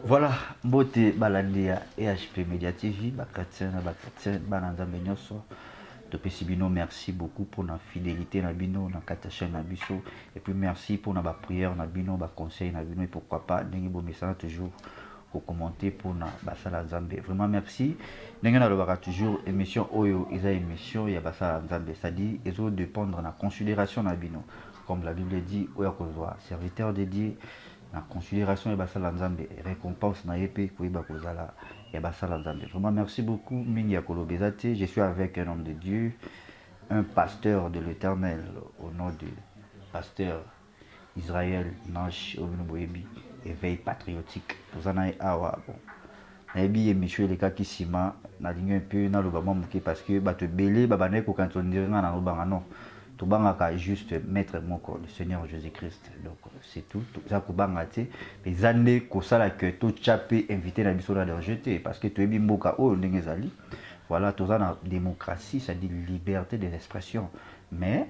Voilà, mbote balandi ya EHP Media TV, ba chrétien na ba chrétien, bana Nzambe nyonso. Topesi bino merci beaucoup pour na fidélité na bino na kati ya chaîne na biso et puis merci pour na ba prière na bino, ba conseil na bino et pourquoi pas ndenge bomesana toujours kocommenter pour na basala Nzambe. Vraiment merci. Ndenge nalobaka toujours émission oyo eza émission ya basala Nzambe, c'est-à-dire ezo dépendre na considération na bino. Comme la Bible dit, oyo akozwa serviteur de Dieu na considération ya basala Nzambe, récompense na ye mpe koyeba kozala ya basala Nzambe. Vraiment merci beaucoup. Mingi ya koloba eza te. Je suis avec un homme de Dieu, un pasteur de l'Éternel, au nom de pasteur Israël Nash, oyo bino boyebi, éveil patriotique. Toza na ye awa. Bon, nayebi émission elekaki nsima, nalingi un peu naloba mwa moke parce que bato ebele babandaki kokanisa on dirait nga nalobanga. Non, tobangaka juste maître moko, le Seigneur Jésus-Christ. Donc c'est tout. Toza kobanga te, eza nde kosala ke totya mpe invité na biso na danger te, parce que toyebi mboka oyo ndenge ezali. Voilà, toza na démocratie, c'est-à-dire liberté des expressions, mais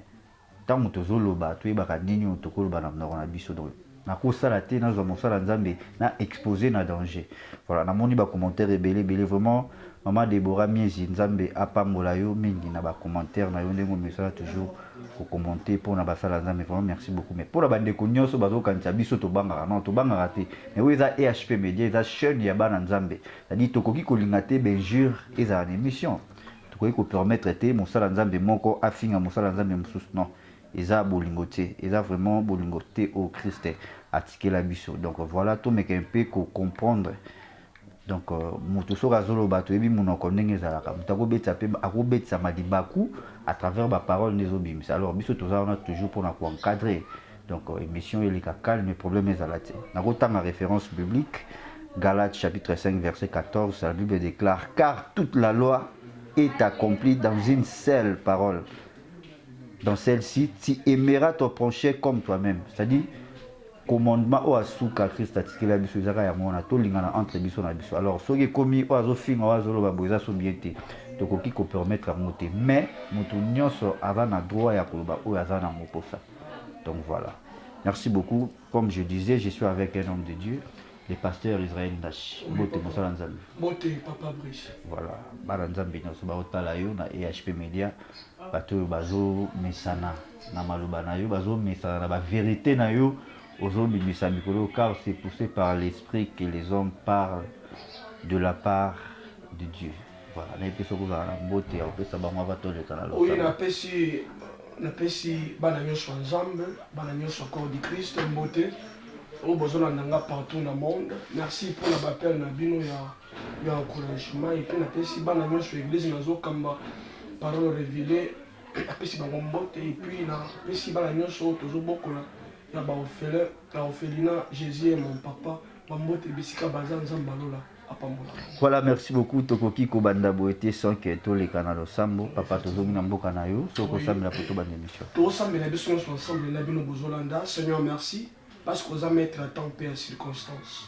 ntango tozoloba, toyebaka nini oyo tokoloba na monoko na biso. Donc nakosala te nazwa mosala Nzambe na exposé na danger. Voilà, namoni bacommentaire ebele ebele. Vraiment, mama Debora Miezi, Nzambe apambola yo mingi na bacommentaire na yo, ndenge omesala toujours kocommenter mpona basala Nzambe. Vraiment merci beaucoup. Mais mpona bandeko nyonso bazokanisa biso tobangaka, non, tobangaka te. Mais oyo eza EHP Media, eza chaîne ya bana Nzambe, c'est-à-dire tokoki kolinga te bainjure ezala na émission, tokoki kopermettre te mosala Nzambe moko afinga mosala Nzambe mosusu. Non, eza bolingo te, eza vraiment bolingo te oyo Christ atikela biso. Donc voilà, tomeka mpe kocomprendre. Donc moto soki azoloba, toyebi monoko ndenge ezalaka, moto akobetisa mpe akobetisama libaku à travers baparole nde ezobimisa. Alors biso toza wana toujours mpona koencadrer. Donc émission eleka calme, problème ezala te. Nakotanga référence biblique, Galates chapitre 5 verset 14. La Bible déclare: «Car toute la loi est accomplie dans une seule parole, dans celle-ci: tu aimeras ton prochain comme toi-même.» C'est-à-dire commandement oyo asuka Christ atikela biso ezaka yango wana, tolingana entre biso na biso. Alors soki ekomi oyo azofinga, oyo azoloba boye, eza so bien te, tokoki kopermettre yango te. Mais moto nyonso aza na droit ya koloba oyo aza nango mposa. Donc voilà, merci beaucoup. Comme je disais, je suis avec un homme de Dieu, le pasteur Israël Ndashi. Mbote, mosala Nzambe. Mbote, papa Brice. Voilà, bana Nzambe nyonso baotala yo na EHP Media, bato oyo bazomesana na maloba na yo, bazomesana na bavérité na yo ozobimisa mikolo, car c'est poussé par l'esprit que les hommes parlent de la part de Dieu. Voilà, nayebi soki ozala na mbote ya kopesa bango ava toleka na Oyo napesi bana nyonso ya Nzambe, bana nyonso ya corps du Christ mbote oyo bozolanda nga partout na monde. Merci mpona baappel na bino ya encouragement. Et puis napesi bana nyonso ya église nazokamba, Parole Révélée, napesi bango mbote. Et puis napesi bana nyonso oyo tozobokola na baorphelin, na orphelinat Jésus est mon papa, bambote bisika baza. Nzambe alola apambola. Voilà, merci beaucoup. Tokoki kobanda boye te sans ke toleka na losambo. Papa, tozongi na mboka na yo, soki osambela po tobanda émission. Tozosambela biso nyonso ensemble na bino bozolanda. Seigneur, merci parce que oza maître à temps mpe ya circonstance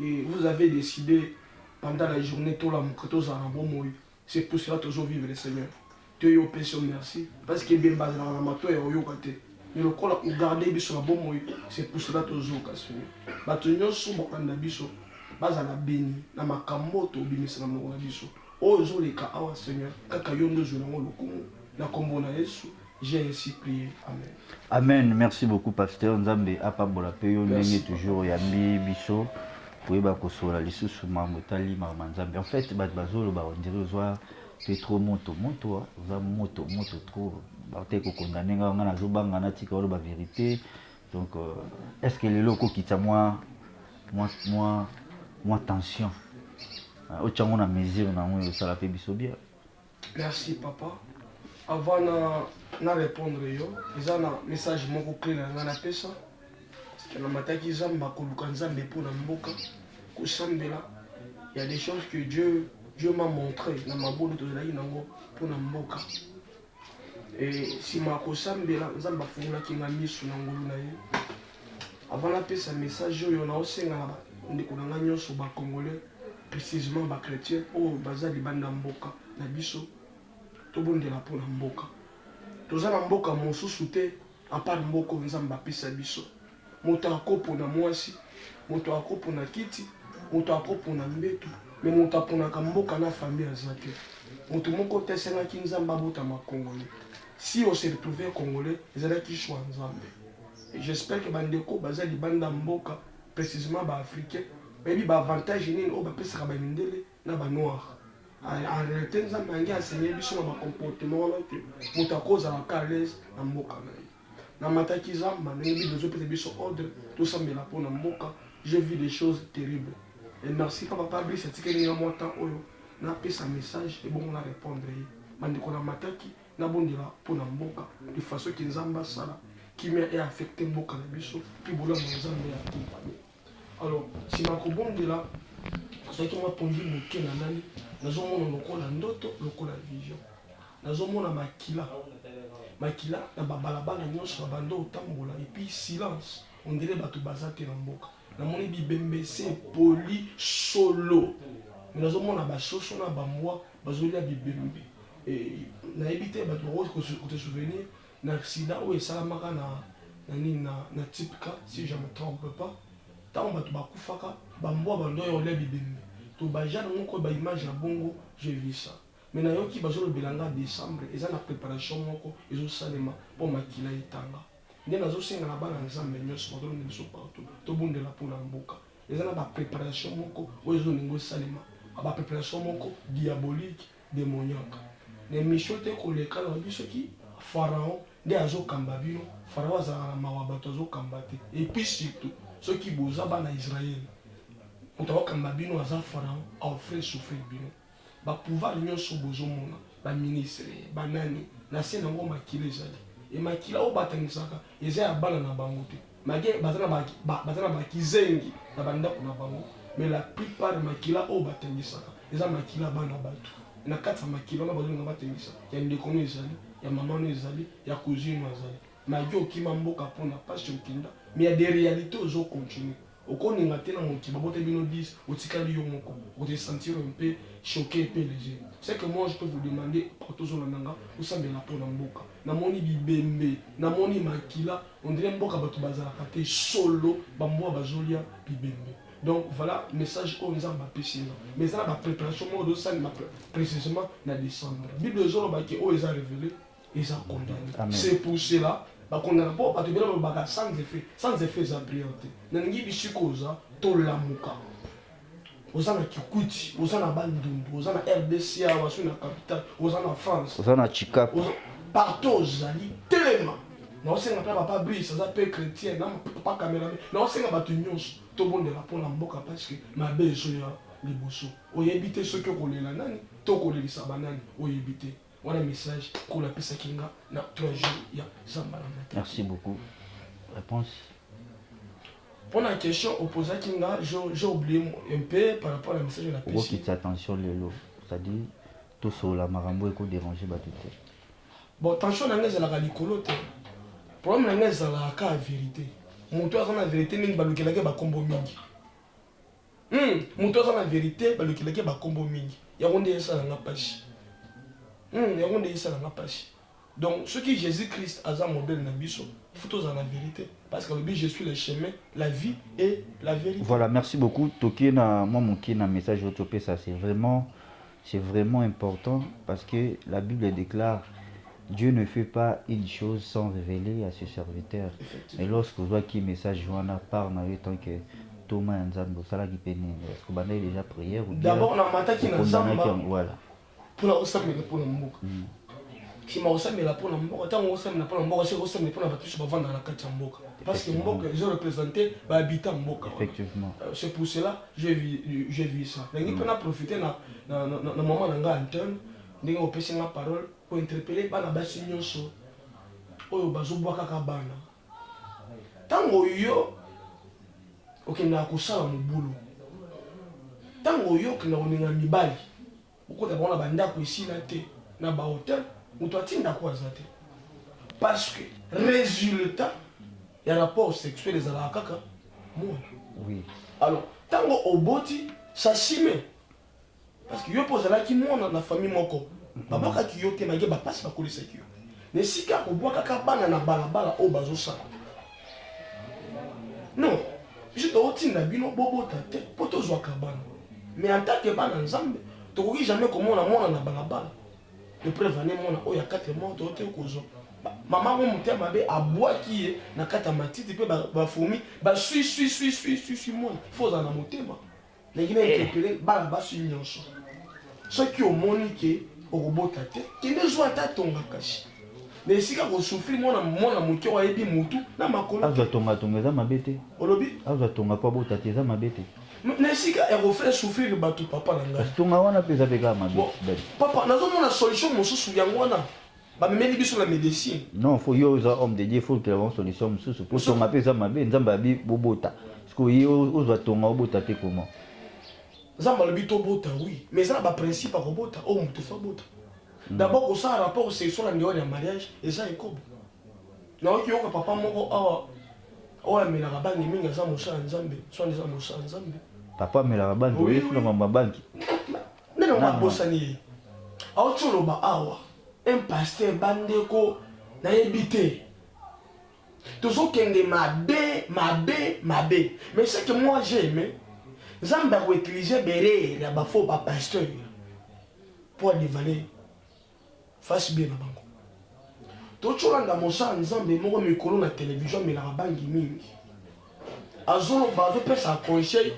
et vous avez décidé pendant la journée tolamuka, tozala na bomoi. C'est pour cela tozovivre. Seigneur, toyo opesi yo merci parce que ebemba azalaka na mato ya koyoka te, mais lokola ogarde biso na bomoi, c'est pour cela tozoka. Seigneur, bato nyonso bakolanda biso bazala beni na makambo oyo tobimisa na monoko na biso oyo ezoleka awa. Seigneur, kaka yo nde ozwi nango lokumu. Na nkombo na Yesu, j'ai ainsi prié, amen. Amen. Merci beaucoup, pasteur. Nzambe apambola mpe yo ndenge toujours oyambi biso koyeba kosola lisusu makambo etali makambo ya Nzambe. En fait, bato bazoloba on dirait ozwa mpe trop moto moto, oza moto moto trop, bate kokondane nga, nga nazobanga natika oloba vérité. Donc est ce que lelo okokitisa mwa tension, otyango na mesure nango, osala mpe biso bien? Merci, papa. Avant na répondre yo, eza na message moko clé na ngai napesa, parce que namataki zamba koluka Nzambe mpo na mboka, kosambela. Il y a des choses que Dieu m'a montré na mabolo tozalaki nango mpo na mboka. E nsima ya kosambela, Nzambe afungolaki nga miso na ngolu na ye. Avant napesa message oyo, naosenga na bandeko na ngai nyonso bacongolais, précisément bachrétien oyo baza libanda mboka na biso, tobondela mpo na mboka. Toza na mboka mosusu te à part mboka oyo Nzambe apesa biso. Moto akopona mwasi, moto akopona kiti, Moto akopona mbetu, mais moto aponaka mboka na famille aza te. Moto moko te asengaki Nzambe abotama Congolais. Si o se retrouver Congolais, ezalaki choix ya Nzambe. Et j'espère que bandeko baza libanda mboka, précisément ba Africains, bayebi ba avantage nini oyo bapesaka ba mindele na ba noirs. En réalité, Nzambe angi enseigner biso na ba comportement wana que moto akozala ka à l'aise na mboka na ye. Namataki zamba ndenge Bible ezopesa biso ordre tosambela mpo na mboka. J'ai vu des choses terribles. Et merci quand papa Brice atikeli nga mwa temps oyo napesa message ebongo na répondre ye. Bandeko namataki nabondela mpo na mboka de façon que Nzambe asala kimia e affecte mboka na biso mpe bolamu ya Nzambe ya accompagne. Alors nsima ya kobondela nazwaki mwa pongi moke, nalali, nazomona lokola ndoto, lokola vision, nazomona makila makila na babalabala nyonso na bando otambola, et puis silence, on dirait bato baza te na mboka. Namoni bibembe se epoli solo, mais nazomona basoso na bambwa bazolia bibembe. Nayebi te bato bakoki kote souvenir na accident oyo esalamaka na nini na type K, si je me trompe pas, ntango bato bakufaka, bambwa bando oyo olia bibembe to bajane moko, baimage ya bongo, j'ai vu ça. Mais nayoki bazolobela nga décembre eza na préparation moko ezosalema mpo makila etanga. Nde nazosenga na bana Nzambe nyonso bazolonda biso partout, tobundela mpona mboka. Eza na bapréparation moko oyo ezolinga esalema, bapréparation moko diabolique, démoniaque. Na émission te koleka, nalobi soki Pharaon nde azokamba bino, Pharaon azalaka na mawa, bato azokamba te. Et puis surtout soki boza bana Israele, moto akokamba bino aza Pharaon, aoffrir souffrir bino. Bapouvoir nyonso bozomona, baministre, banani, na se nango makila ezali. E makila oyo batangisaka eza ya bana na bango te. Malgré baza na bakizengi na bandako na bango, mais la plupart makila oyo batangisaka eza makila ya bana bato. Na kati ya makila wana bazolinga batangisa, ya ndeko no ezali, ya mama no ezali, ya cousine no azali. Malgré okima mboka mpona pasi, okenda, mais ya des réalités ozocontinue. Okoninga te na mokili, babota bino 10, otikali yo moko, okote sentir un peu choqué et peu léger. C'est que moi je peux vous demander partout ozolanda nga, osambela mpona mboka. Namoni bibembe, namoni makila, on dirait mboka bato bazalaka te, solo bambwa bazolia bibembe. Donc voilà message oyo Nzambe apesi nga. Mais eza na bapréparation moko ezosalema précisément na décembre. Bible ezolobaki oyo eza révélé eza condamné. C'est pour cela bakondana mpo bato ebele balobaka sans effet. Sans effet eza prière te. Nalingi bisika oza, tolamuka. Oza na Kikwiti, oza na Bandundu, oza na RDC awa, soki na capitale, oza na France, oza na Chikapa, partout ozali, telema. Naosenga mpe papa Brice aza mpe chrétien, na papa cameraman, naosenga bato nyonso tobondela mpona mboka, parce que mabe ezoya liboso. Oyebi te soki okolela nani to okolelisa banani, oyebi te. Wana message Nkolo apesaki nga na 3 jours ya zamba na mata. Merci beaucoup. Réponse. Pour la question opposaki nga, j'ai oublié un peu par rapport à la message na pesi. Okokitisa attention lelo, c'est-à-dire tosolola makambo ekodéranger bato te. Bon, tension na nga ezalaka likolo te. Problème na nga ezalaka kaka vérité. Moto aza na vérité mingi, balukelaki bakombo mingi. Moto aza na vérité, balukelaki bakombo mingi. Yango nde esalanga mpasi. Yango nde esalanga mpasi. Donc soki Jésus Christ aza modèle na biso, il faut tozala na vérité, parce que alobi: «Je suis le chemin, la vie et la vérité.» Voilà, merci beaucoup. Toki na mwa moke na message oyo topesa, c'est vraiment important parce que la Bible déclare: Dieu ne fait pas une chose sans révéler à ses serviteurs. Mais lorsque ozwaki message wana par na yo, tant que ntoma ya Nzambe, osalaki mpe nini? Est ce que obandaki déjà prière ou bien D'abord namataki na okondamnaki zamba yango? Voilà. Mpona kosambela mpona mboka. Nsima kosambela mpona mboka, ntango osambela mpona mboka, soki osambela mpona bato nyonso bavandaka na kati ya mboka, parce que mboka ezo représente bahabitant mboka wana. C'est pour cela j'ai vu ça. Nalingi mpe na profite na mama na ngai Antone, ndenge opesi nga parole, kointerpeller bana basi nyonso oyo bazobwakaka bana. Ntango yo okendaka kosala mobulu, ntango yo okendaka koninga mibali, okota bango na bandako esila te, na bahotel, moto atindako aza te, parce que résultat ya rapport sexuel ezalaka kaka mwana. Alors ntango oboti, s'assume, parce que yo mpo ozalaki mwana na famille moko, babwakaki yo te, malgré bapasi bakolisaki yo. Na esika kobwakaka bana na balabala oyo bazosala, non, biso tokotinda bino bobota te mpo Mpo tozwaka bana. Mais en tant que bana Nzambe, tokoki jamais komona mwana na balabala. De preuve ane mwana oyo ya 4 mois toyoki kozwa. Mama yango motema mabe abwaki ye na kati ya matiti mpe ba fourmis baswi swi swi swi swi swi mwana. Faut ozala na motema. Ndenge na interpeller bana basi nyonso. Soki omoni ke okobota te, kende zwa ata tonga kasi. Na esika kosouffrir mwana mwana moke oyo ayebi mutu na makolo. Azwa tonga, tonga eza mabe te. Olobi? Azwa tonga mpo abota te, eza mabe te. Na esika ya kofaire souffrir bato, papa na ngai. Kasi tonga wana mpe eza mpe kaka mabe. Bon, papa, nazomona solution mosusu yango wana bamemeli biso na médecine. Non, faut yo oza homme de Dieu, faut okela bango solution mosusu. Mpo tonga mpe eza mabe, Nzambe abi bobota. Parce que ye ozwa tonga obota te, comment? Nzambe alobi tobota, oui, mais eza na baprincipe ya kobota oyo moto faut abota. D'abord, kosala rapport sexuel en dehors ya mariage eza ekobo. Nayoki yoka papa moko awa oyo amelaka bangi mingi, aza mosala Nzambe, swani eza mosala Nzambe. Papa amelaka bangi? Oui. Oyebi na mama bangi. Nde nango abosani ye, auti oloba awa, un pasteur. Bandeko, nayebi te, tozokende mabe mabe mabe. Mais ce que moi j'ai aimé, Nzambe akoutiliser berere ya bafaux bapasteur mpo adévoiler face bien na bango. Totolanda mosala Nzambe moko mikolo na télévision, amelaka bangi mingi, azoloba, azopesa conseil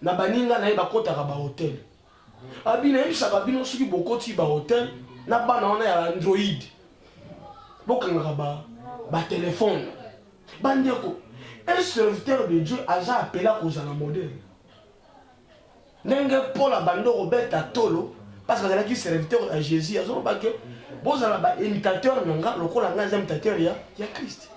na baninga na ye bakɔtaka bahotel. Abi nayebisaka bino, soki bokoti bahotel na bana wana ya Android, bokangaka batelefone. Bandeko, un serviteur de Dieu aza appelé kozala modèle. Ndenge Paul abandi kobeta tolo parce que azalaki serviteur ya Jésus, azoloba ke bozala baimitateur na nga lokola ngai aza imitateur ya Christ.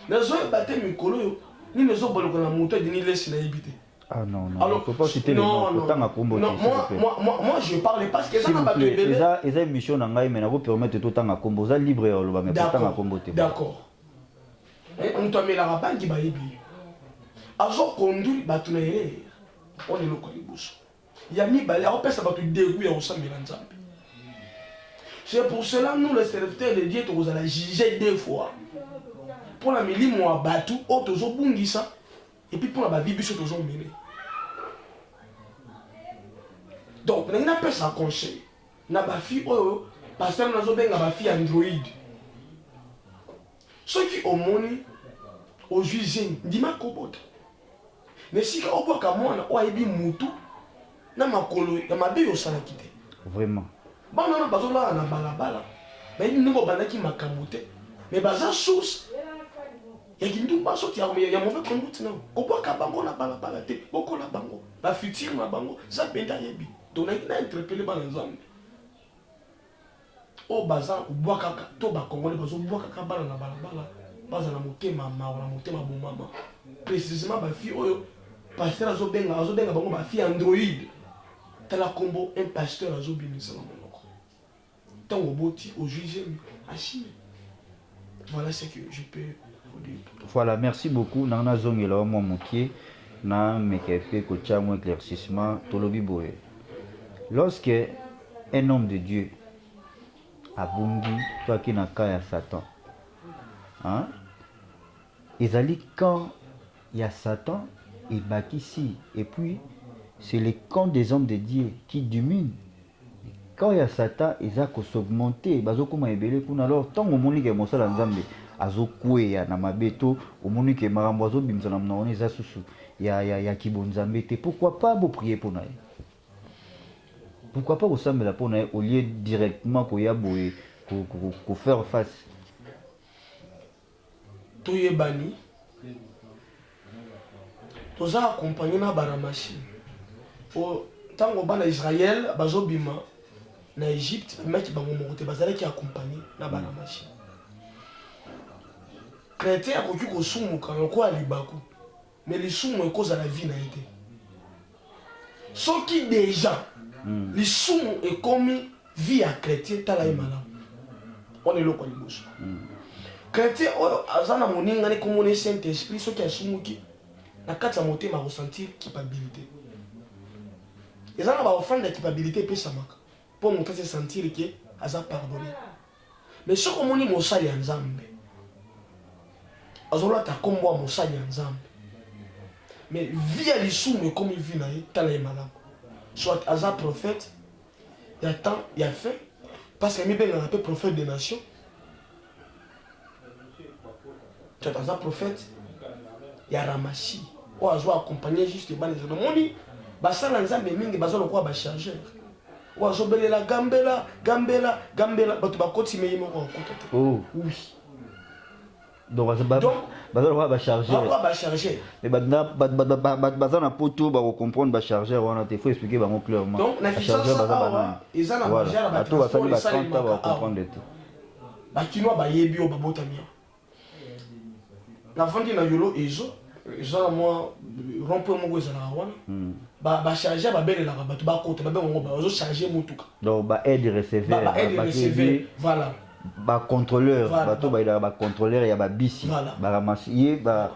Nazoyeba te mikolo oyo nini ezoboloka na moto adini lesi, nayebi te. Ah non, non, alors, faut pas citer les noms, non, kotanga kombo. Non, moi, moi, moi, moi, je parle parce que ça n'a pas. Eza, eza émission na ngai, mais nako permettre totanga kombo. Oza libre ya oloba, mais kotanga kombo te. D'accord. Moto amelaka bangi, bayebi ye, azoconduire bato na erreur. Wana eloko ya liboso. Ya mibale, akopesa bato dégoût ya kosambela Nzambe. C'est pour cela, nous les serviteurs de Dieu, tokozala juge deux fois mpona milimo ya bato oyo tozobungisa et puis mpona bavie biso tozomene. Donc ndenge napesa conseil na bafille oyo pasteur nazobenga bafille Android, soki omoni ozwi zemi, ndima kobota na esika obwaka mwana oyo ayebi mutu na makolo ya mabe oyo osalaki te. Vraiment. Bana wana bazolala na balabala, bayebi ndenge obandaki makambo te, mais baza source ya kindumba, sorte ya mauvais conduite. Nao kobwaka bango na balabala te, bokola bango, bafutur na bango za mpenza ayebi. Donc nayaki na interpeller bana Nzambe oyo baza kobwakaka to bakongole bazobwakaka bana na balabala, baza na motema mawa, na motema bomama, précisément bafille oyo pasteur azobenga bango bafille Android. Tala kombo un pasteur azobimisa na monoko. Ntango oboti, ozwi zemi, assume. Voilà ce que je peux vous dire. Voilà, merci beaucoup. Nanga nazongela wa mwa mokie na meka mpe kotia mwa éclaircissement. Tolobi boye, lorsque un homme de Dieu abungi to ake na camp ya Satan, hein? Ezali camp ya Satan ebakisi, et puis c'est le camp des hommes de Dieu qui diminue. Camp ya Satan eza kos'augmenter, bazokóma ebele kuna. Alors ntango omoni ke mosala Nzambe azokweya na mabe to omoni ke makambo azobimisa na monoko wana eza susu ya kibonzambe te, pourquoi pas boprier mpo na ye? Pourquoi pas kosambela mpo na ye au lieu directement koya boye kofaire face? Toyebani, toza accompagné na baramasi. Po ntango bana Israel bazobima na Egypte, bamaki bango moko te, bazalaki accompagné na baramasi. Chrétien akoki kosumuka lokola libaku, mais lisumu ekozala vie na ye te. Soki déjà lisumu ekomi vie ya chrétien, tala ye malamu. Wana eloko ya liboso. Chrétien oyo aza na moningani komona Saint Esprit, soki asumuki, na kati ya motema akosentir culpabilité. Eza na baoffrande ya culpabilité epesamaka mpo moto ase sentir ke aza pardonné. Mais soki omoni mosali ya Nzambe azolata nkombo ya mosali ya Nzambe, Mais vie ya lisumu ekomi vie na ye, tala ye malamu. Soit aza prophète ya temps ya fin, parce que amibengaka mpe prophète de nation. Soit aza prophète ya ramasi oyo azo accompagner juste bana ezali. Omoni basala Nzambe mingi baza lokola ba chargeur oyo azobelela gambela gambela gambela, bato bakoti me ye moko akota te. Oh. Oui. Donc baza lokola bachargeur. Bakola bachargeur. Mais bato baza na poto bakocomprendre bachargeur wana te, faut expliquer bango clairement. Donc na Kinshasa awa eza na bajara ba bato basali transport ba 30 ans esalemaka awa. bakocomprendre te. Bakinois bayebi oyo babotami awa. Navandi na Yolo, ezo eza na mwa rond point moko ezalaka wana, bachargeur babelelaka bato bakota, babenga yango bazocharge motuka. Donc ba aide receveur. Ba aide receveur, voilà. Bacontrôleur. Voilà. Bato bayelaka bacontrôleur ya babisi. Voilà. Baramasi ye ba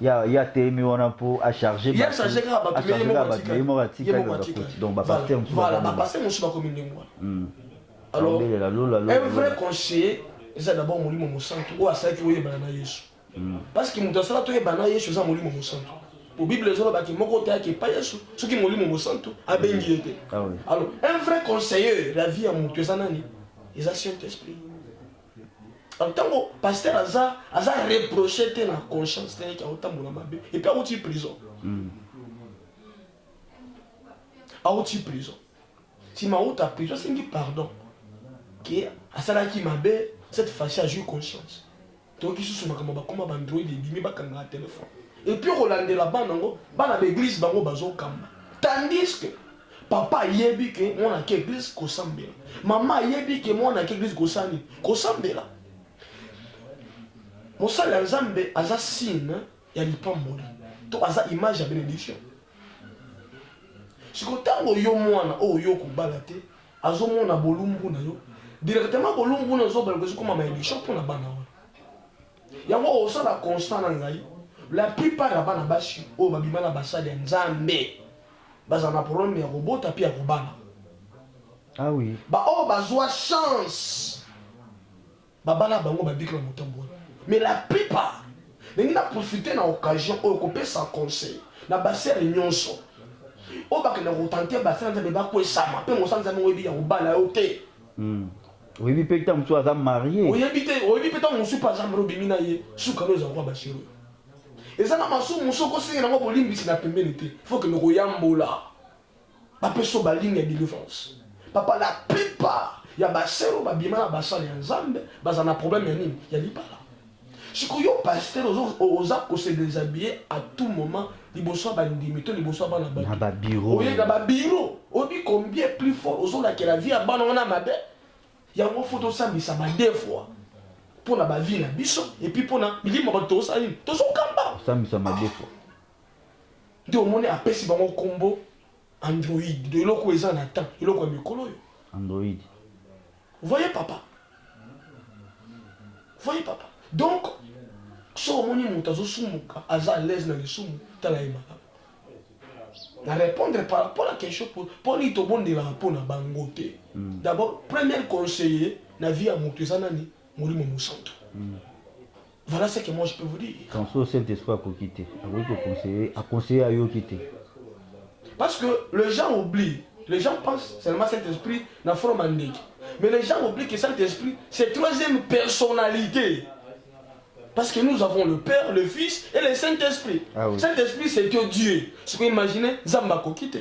ya ya telemi wana mpo acharge. Ye acharge kaka bato, mais ye moko bato, ye moko atikali. Ye atikali moko bakoti. atikali. Donc bapasteur mosusu voilà baza ndenge. Bapasteur mosusu bakomi ndenge wana. Alors, Abelela lola lola. Un vrai conseiller eza d'abord Molimo Mosantu oyo asalaki oyebana na Yesu, parce que moto asala toyebana na Yesu eza Molimo Mosantu, po Bible ezolobaki moko te ayaki epai Yesu soki Molimo Mosantu abengi ye te. Ah oui. Alors, un vrai conseiller la vie ya moto eza nani? Eza Saint Esprit. Alors, ntango pasteur aza reproché te na conscience te eke aotambola mabe, et puis auti prison, auti prison, nsima auta prison asengi pardon ke asalaki mabe, cette fois-ci azwi conscience. Toyoki susu makambo bakoma baandroid ebimi, bakangaka telefone et puis kolandela bana yango, bana baeglise bango bazokamba, tandis que papa ayebi ke mwana ake église kosambela, mama ayebi ke mwana ake église kosala nini? Kosambela. Mosali ya Nzambe aza signe ya lipamboli to aza image ya bénédiction. Siko ntango yo mwana oyo yo kobala te azomona bolumbu na yo directement, bolumbu na ozobala kozokoma malédiction mpona bana wana. Yango osala constat na ngai, la plupart ya bana basi oyo babima na basali ya Nzambe bazala na problème ya kobota mpe ya kobala. Ah oui. Baoyo bazwa chance babala bango babiki na motambo wana, mais la plupart ndenge na profite na occasion oyo kopesa conseil na basere nyonso oyo bakenda kotante basala Nzambe, bakwesama mpe mosala Nzambe oyebi ya kobala yo te. Oyebi mpe ntango mosusu aza marié. Oyebi te, oyebi mpe ntango mosusu mpe aza marié, obimi na ye, suka no ezala kwa basere oyo eza na masumu mosusu okosengela yango bolimbisi na pembeni te, faut kende koyambola, bapesa yo baligne ya délivrance. Papa, la plupart ya basere oyo babima na basala ya Nzambe baza na problème ya nini? Ya libala. Sikoyo yo pasteur oza kose déshabiller à tout moment liboso ya bandimi to liboso ya bana na bato. Babiro. Oye na babiro, oyebi combien plus fort ozolakela vie ya bana wana mabe. Yango faut tosambisa ba deux fois mpo na bavie na biso et puis mpo na milimo ya bato tozosala nini? Tozokamba. Osambisama deux fois. Nde omoni apesi bango nkombo android, do eloko oyo eza na temps, eloko ya mikolo oyo. Android. Voyez papa, voyez papa. Donc so omoni moto azosumuka, aza à l'aise na lisumu, tala ye malamu. Na répondre par rapport à question mpo nini tobondelaka mpo na bango te. D'abord, premier conseiller na vie ya moto eza nani? Molimo Mosantu. Voilà ce que moi je peux vous dire. Donc so Saint Esprit akoki te, akoki koconseiller, aconseiller, ayoki te. Parce que les gens oublient. Les gens pensent seulement Saint-Esprit na forme ya ndeke. Mais les gens oublient que Saint-Esprit, c'est troisième personnalité. Parce que nous avons le Père, le Fils et le Saint-Esprit. Ah oui. Saint-Esprit, c'est Dieu. Ce qu'on imagine, Nzambe akoki te.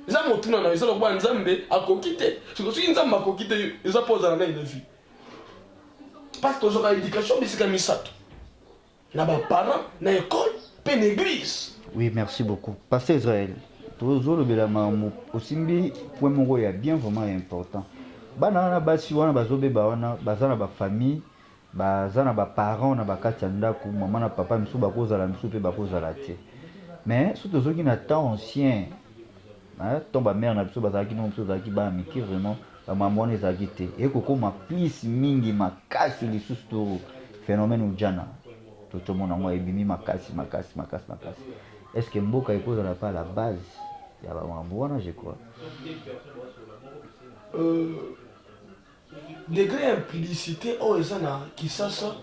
Eza motuna na eza lokola Nzambe akoki te. Soki Nzambe akoki te, eza mpo ozala nani na vie? Parce que tozwaka éducation bisika misato: na baparent, na école mpe na église. Oui, merci beaucoup, pasteur Israël. Tozolobela makambo, osimbi point moko ya bien, vraiment ya important. Bana wana basi wana bazobeba wana, baza na bafamille, baza na baparent na bakati ya ndako, mama na papa misusu bakozala, misusu mpe bakozala te. Mais so tozoki na temps ancien, temps bamare na biso bazalaki nongo, biso ozalaki bana mike, vraiment bamambo wana ezalaki te. Ekokóma plus mingi makasi lisusu to phénomène ujana to tomona yango ebimi makasi makasi makasi makasi. Est ce que mboka ekozala pa la base ya bamakambo wana? Je crois. Degré ya impudicité oyo eza na Kisasa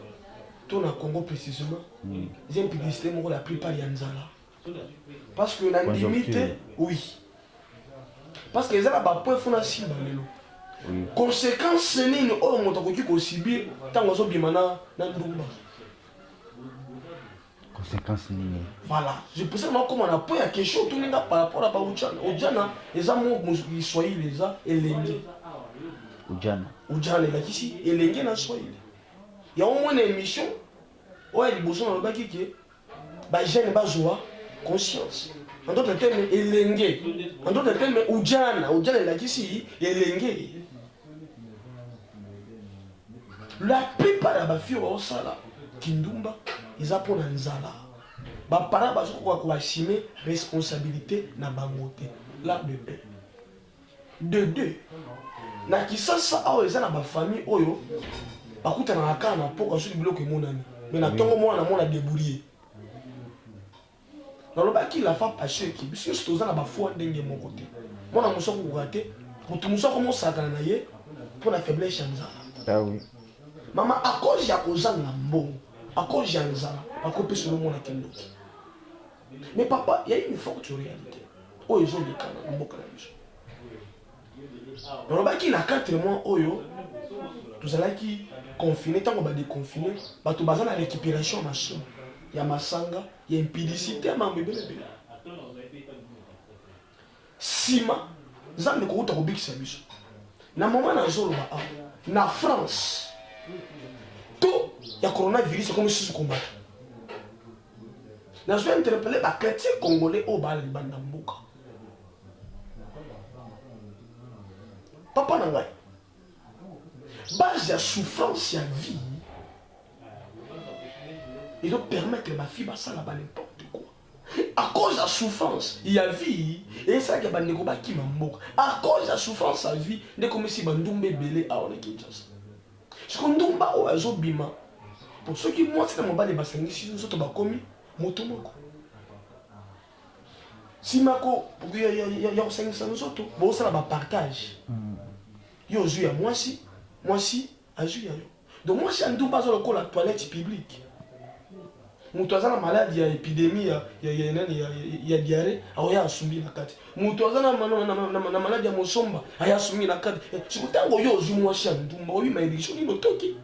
to na Congo précisément, eza impudicité moko la plupart ya nzala. Parce que nandimi te, oui. Parce que eza na ba point fo nasimba lelo. Oui. Conséquence nini oyo moto akoki kosibir ntango azobima na, na ndumba? Conséquence nini? Voilà, je pense que nakoma na point ya question otuni nga par rapport à ba ujana. Ujana eza mo Kiswahili eza elenge. Ujana. Ujana elakisi elenge na Swahili. Yango mwana émission oyo ya liboso nalobaki ke ba jeune bazwa conscience. En d'autres termes elenge. En d'autres termes ujana, ujana elakisi elenge. La plupart ya ba filles baosala kindumba eza pona nzala. Ba parents bazokoka ko assumer responsabilité na bango te. La de un. De deux, na Kisasa awa eza na ba famille oyo bakutanaka kaka na pokwa soki biloko emonani. Mais na tongo mwana mona débrouiller. Nalobaki la fois passée que biso nyonso toza na ba foi ndenge moko te. Mwana mosusu akokoka te, moto mosusu akomosakana na ye mpo na faiblesse ya nzala. Ah oui. Mama, à cause ya kozanga mbongo, à cause ya nzala, bakopesa yo mwana kindoki. Mais papa, il y a une forte réalité oyo ezoleka na mboka na biso. Nalobaki na 4 mois oyo tozalaki confiné, ntango ba déconfiné, bato baza na récupération ya masumu, ya masanga, ya impudicité, ya mambo ebele ebele. Sima Nzambe kowuta kobikisa biso na moment nazoloba awa na France taux ya coronavirus ekomi susu komata. Nazo interpeller ba chrétiens congolais oyo bala libanda mboka. Papa na ngai, base ya souffrance ya vie ezo permettre ba filles basala ba n'importe quoi. À cause ya souffrance ya vie esalaka bandeko bakima mboka. À cause ya souffrance ya vie nde ekomisi bandumba ebele awa na Kinshasa. Siko ndumba oyo azobima po soki mwasi na mobali basangisi nzoto bakomi moto moko. Sima ko ya kosangisa nzoto bosala ba partage. Yo ozwi ya mwasi, mwasi azwi ya yo. Donc mwasi ya ndumba aza lokola toilette publique. Moto aza na maladi ya epidemie ya ya ya nani ya ya diarrhée akoya asumbi na kati. Moto aza na na na, na maladi ya mosomba aya asumbi na kati. Siko ntango yo ozwi mwasi ya ndumba oyebi malédiction nini otoki.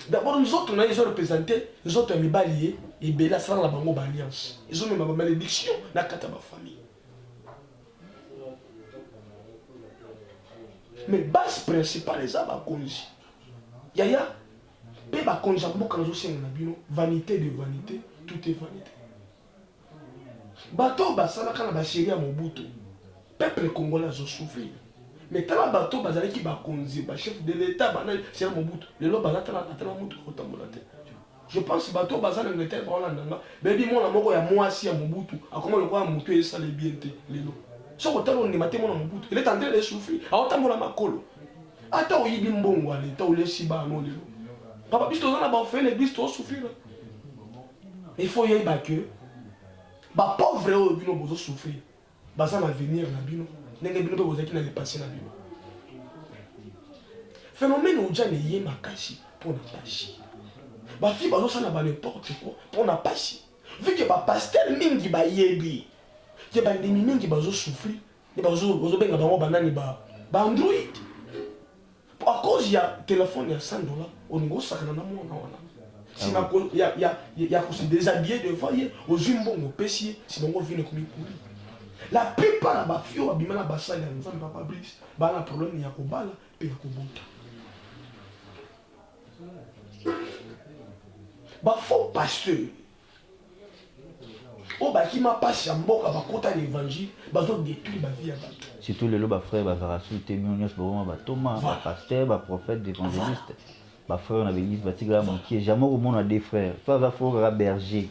D'abord nzoto na ye ezo représenter nzoto ya mibali ye ebele asala na bango ba alliance. Ezomema ba malédiction na kati ya ba famille. Mais base principale eza bakonzi yaya pe bakonzi ya mboka nazosenga na bino vanité de vanité tout est vanité bato oyo basalaka na basheri ya Mobutu peuple congolais azosouffrir mais tala bato oyo bazalaki bakonzi ba chef de l'état bana sheri ya Mobutu lelo baza tala ata na motuka kotambola te. Je pense bato oyo baza na Angleterre baolanda nga bayebi mwana moko ya mwasi ya Mobutu akoma lokola motu esala bien te lelo. Soki otala ondima te mwana Mobutu il est en train de souffrir, aotambola makolo. Ata oyibi mbongo ya leta olesi bana lelo. Papa biso toza na ba orphelin église to souffrir. Il faut yeba que ba pauvre oyo bino bozo souffrir baza na avenir na bino ndenge bino mpe bozalaki na le passé na bino. Phénomène ojana eye makasi mpo na pasi. Ba filles bazosala ba n'importe quoi mpo na pasi. Vu que ba pasteurs mingi bayebi que bandimi mingi bazo souffrir nde bazobenga bango banani ba ba android. Po à cause ya telephone ya 100 dollars olingi osakana na mwana wana sima ko ya ya ya ko se déshabiller devant ye ozwi mbongo opesi ye sima ngo vie ekomi pourri. La plupart ya ba filles oyo babima na basali ya Nzambe papa Brice ba na problème ya kobala pe ya kobota. Ba faux pasteurs oyo bakima pasi ya mboka bakota na evangile bazo detruire ba vie ya bato. Surtout lelo ba frères bazalaka su te bino nionso bokoma ba toma, ba pasteurs, ba prophètes, d'evangelistes. Ba frères na ba eglise batikala mokie jamais okomona deux frères soit aza fort kaka berger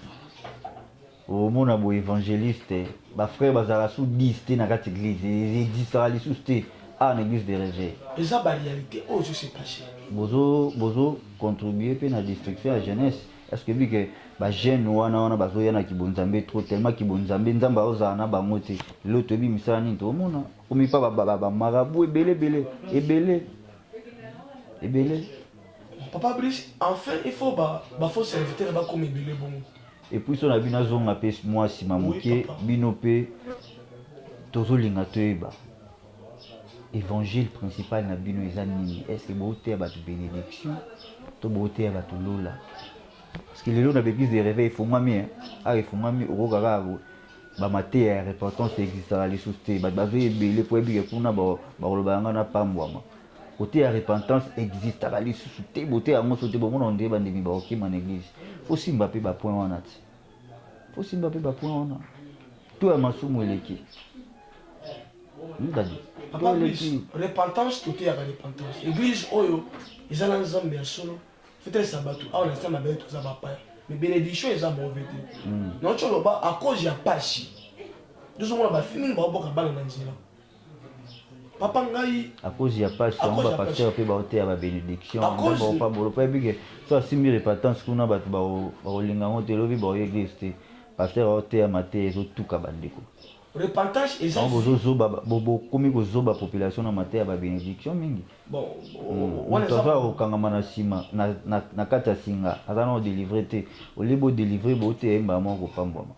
okomona bo evangeliste ba frères bazalaka su 10 te na kati eglise existaka lisusu te awa na eglise de réveil. Eza ba realite oyo ezo se passer. Bozo bozo contribuer pe na destruction ya jeunesse. Est ce que oyebi que ba jeunes wana wana bazoya na kibonzambe trop tellement kibonzambe nzambe azozala na bango te lelo toyebi misala nini tokomona komi pa ba, ba, ba marabout ebele ebele ebele ebele. Papa Brice, enfin il faut ba ba faux serviteurs bakoma ebele bongo. Et puis so na bino azonga mpe mwa nsima moke, bino mpe tozolinga toyeba évangile principal na bino eza nini. Est ce que boteya bato bénédiction to boteya bato lola? Parce que lelo na baeglise de réveil efungwami, awa efungwami, okoka kaka bamateya ya repentance existaka lisusu te. Bato bazo ebele po yebike kuna bakoloba yanga na pambwama. Kote ya repentance existaka lisusu te, bote yango so te, bomona ondire bandimi bakokima na église. Fosimba mpe bapoint wana te, fosimba mpe bapoint wana to ya masumu eleki. Ndadi. Papa Brice, repentance, toteyaka repentance. Église oyo eza na Nzambe ya solo, fotelesa bato awa na se mabele, toza bapaya, mais bénédiction eza mauvais te. Nauti oloba, à cause ya pasi tozomona bafimi baoboka bana na nzela, papa ngai. À cause ya pasi yango, bapasteur mpe baoteya babénédiction, baopambolo, po yebike so asimbi repentance kuna, bato bakolinga yango te. Elobi baoya église te, pasteur aoteyama te, ezotuka bandeko. Repentance eza Bozozoba, bokomi kozoba population na mateya ya babénédiction mingi. Moto aza kokangama na nsima na kati ya singa, aza na odélivre te. Olie bodélivre, boteya ye mbala moko kopambwama.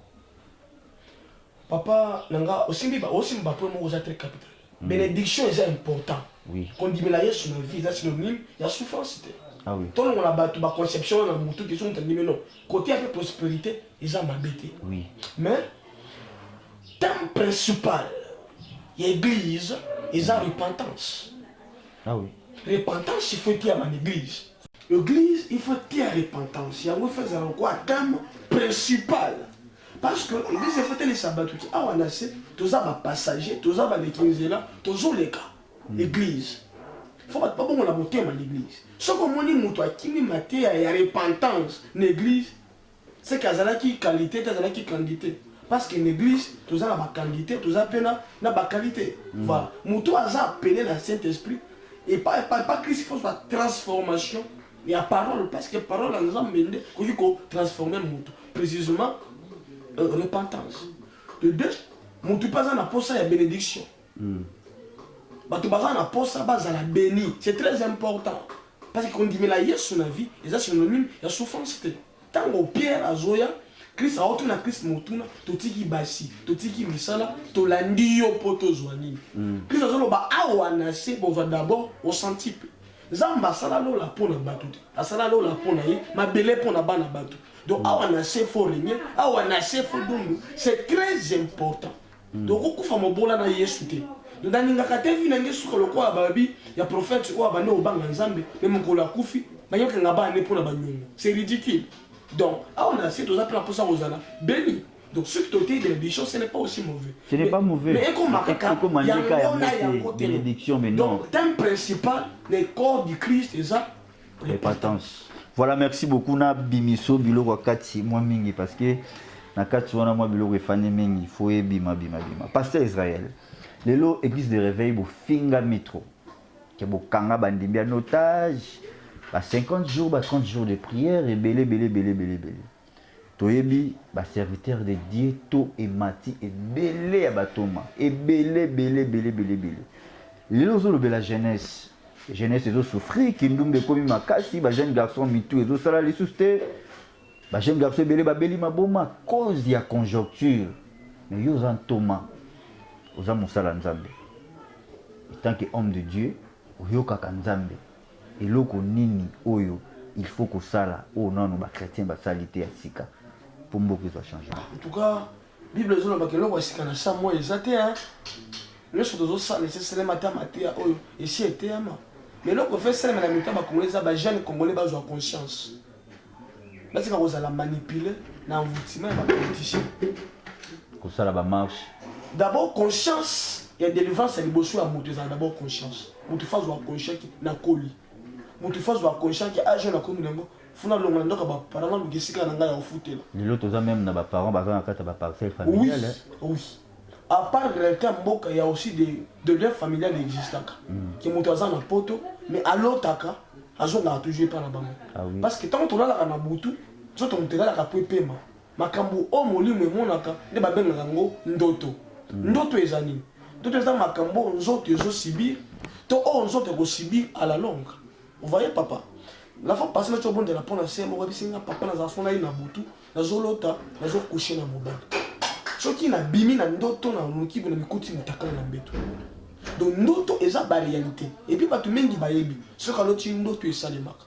Papa na nga, osimbi osimbi bapoint moko eza très capital. Bénédiction eza important. Kondimela Yesu na vie eza synonyme ya souffrance te. Tolongola bato baconception wana na motu te. So moto andimi, non, côté ya mpe prospérité eza mabe te. Mais thème principal ya église eza repentance. Repentance, il faut eteyama na église. Église, il faut teya repentance. Yango il faut ezala lokola thème principal, parce que église il faut telesa bato ti awa na se toza bapassager, toza baleki nzela, tozoleka. Église, faut bato babongola motema na église. Soki omoni moto akimi mateya ya repentance na église, c'est que azalaki qualité te, azalaki quantité. Parce que na église toza na baquantité, toza mpe na baqualité. Voilà, moto aza appelé na Saint Esprit et pas Christ, il faut soit transformation ya parole, parce que parole ya Nzambe nde koki kotransforme moto. Précisément, repentance de deux, motu mpe aza na posa ya bénédiction. Bato baza na posa bazala béni, c'est très important, parce que kondimela Yesu na vie eza synonyme ya souffrance te. Ntango Pierre azoya, Christ aotuna Christ motuna: "Totiki basi, totiki misala, tolandi yo mpo tozwa nini?" Christ azoloba: "Awa na se bozwa d'abord au centuple." Nzambe asala lola mpo na bato te, asala lola mpo na ye, mabele mpo na bana bato. Donc awa na se faut régner, awa na se faut dundu, c'est très important. Donc okufa mobola na Yesu te. Donc nalingaka te vie na nge suka lokola babi ya prophète oyo abandi kobanga Nzambe, mais mokolo akufi, bayokanga bana ne mpo na banyongo. C'est ridicule. Donc awa na se toza mpe na mposa kozala béni. Donc soki totei bénédiction, ce n'est pas aussi mauvais. Ce n'est pas mauvais. Mais ekoma kaka yango na yango te. Bénédiction, mais non. Donc thème principal le corps du Christ eza repentance. Voilà, merci beaucoup. Na bimiso biloko ya kati mwa mingi, parce que na kati wana mwa biloko efandi mingi, fo ebima bima bima. Pasteur Israël, lelo église de réveil bofingami trop ke bokanga bandimbi ya otage ba 50 jours, ba 30 jours de prière, ebele ebele ebele ebele ebele. Toyebi baserviteur de Dieu to emati ebele ya batoma ebele ebele ebele ebele ebele. Lelo ozolobela jeunesse, jeunesse ezosouffrir, kindumba ekomi makasi, bajeune garçon mitu ezosala lisusu te, bajeune garçon ebele babeli maboma, cause ya conjoncture. Mais yo oza ntoma, oza mosala Nzambe, tant que homme de Dieu oyokaka Nzambe. Eloko nini oyo il faut kosala oyo nano bachrétien basali te ya sika mpo mboka ezwa changement? En tout cas, Bible ezolobaka eloko ya sika na sa moi eza te. Nyonso tozosala esi esalema, ata mateya oyo esi eteyama. Mais eloko efe esalema na mito ya bacongolais eza bajeune congolais bazwa conscience, batika kozala manipulé na envoûtement ya bapoliticien. Kosala bamarche. D'abord conscience ya délivrance ya liboso ya moto ezala d'abord conscience. Moto faut azwa conscient ke nakoli, moto faut azwa conscient ke age nakomi nango, funa longola ndoko ya baparent, naluka esika na ngai ya kofutela. Lelo toza même na baparent baza na kati ya baparcelle familiale. Oui, à part réalité ya mboka, ya aussi de liens familial existaka ke moto aza na poto, mais alotaka azongaka toujours epa na bango. Parce que ntango tolalaka na butu, nzoto moto elalaka po epema. Makambo oyo molimo emonaka nde babengaka yango ndoto. Ndoto eza nini? Ndoto eza makambo oyo nzoto ezosubir to oyo nzoto ekosubir à la longue. Vous voyez, papa, la fois passée nati obondela mpo na se moko, ebisi nga: "Papa, nazala so nai na butu." Nazolota nazocoucher na mobali. Soki nabimi na ndoto, naluki na mikuti mutakala na mbeto. Donc ndoto eza baréalité. Et puis bato mingi bayebi soki aloti ndoto esalemaka.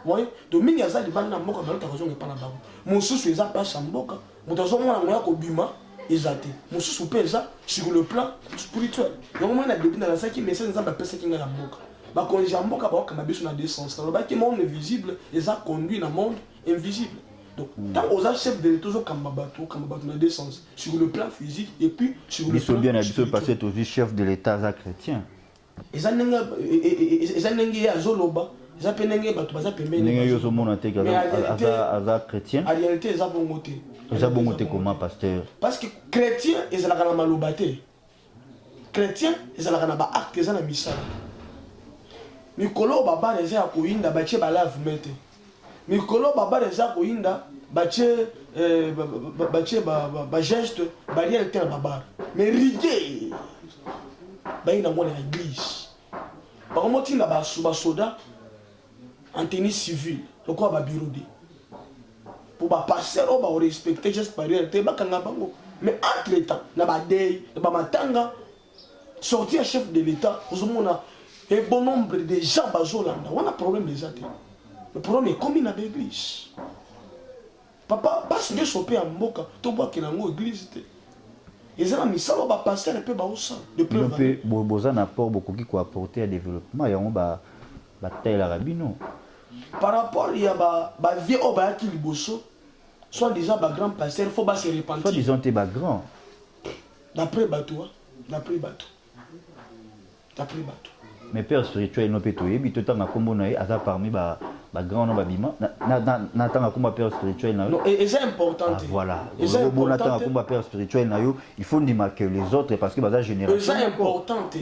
Ouais, donc mingi aza libanda na mboka, balotaka kozonga epa na bango. Mosusu eza mpasi ya mboka, moto azomona ngo ya kobima eza te. Mosusu mpe eza sur le plan spirituel. Yango moi na début nalasaki message Nzambe apesaki ngai na mboka. Bakonzi ya mboka baokamba biso na deux sens. Nalobaki monde visible eza conduit na monde invisible. Donc ntango oza chef de l'État, ozokamba bato, okamba bato na deux sens, sur le plan physique et puis sur le biso plan bien na biso, parce que spirituel. Tozwi chef de l'État aza chrétien. Eza ndenge ye azoloba, eza mpe ndenge bato baza pembeni. Ndenge yo ozomona te ke Mais aza chrétien. En réalité eza bongo te. Eza bongo te comment, pasteur? Parce que chrétien ezalaka na maloba te. Chrétien ezalaka na baacte, eza na misala. Mikolo oyo babana eza ya koyinda, batie balave-mains te. Mikolo oyo babana eza ya koyinda, batie batie bageste barrière te na babar. Mais rigueur bayinda ngo na église, bakomotinda basoda en tenue civile lokola babureau de po bapasteur oyo baorespecte geste barrière te, bakanga bango. Mais entre temps na badeuil, na bamatanga, sortie ya chef de l'État, ozomona un bon nombre de gens bazolanda wana. Problème eza te. Le problème ekomi na baéglise, papa. Basi nyonso mpe ya mboka, tobwakela yango église te. Eza na misala oyo bapasteur mpe baosala de Bino preuve. Mpe boza na apport bokoki koapporter ya développement yango, batalelaka bino. Par rapport ya bavieux oyo bayaki liboso, soit disant bagrand pasteur, faut base Soit repentir. Disant te bagrand. D'après bato, hein? D'après bato, d'après bato. Mais père spirituel no mpe toyebi, totanga nkombo na ye, aza parmi bagrand no babima. Natanga nkombo ya père spirituel na yo? Non, eza important Ah, te. voilà. Eza Bona important tanga te. nkombo ya père spirituel na yo, il faut ndima que les autres, parce que baza génération Eza moko. important te.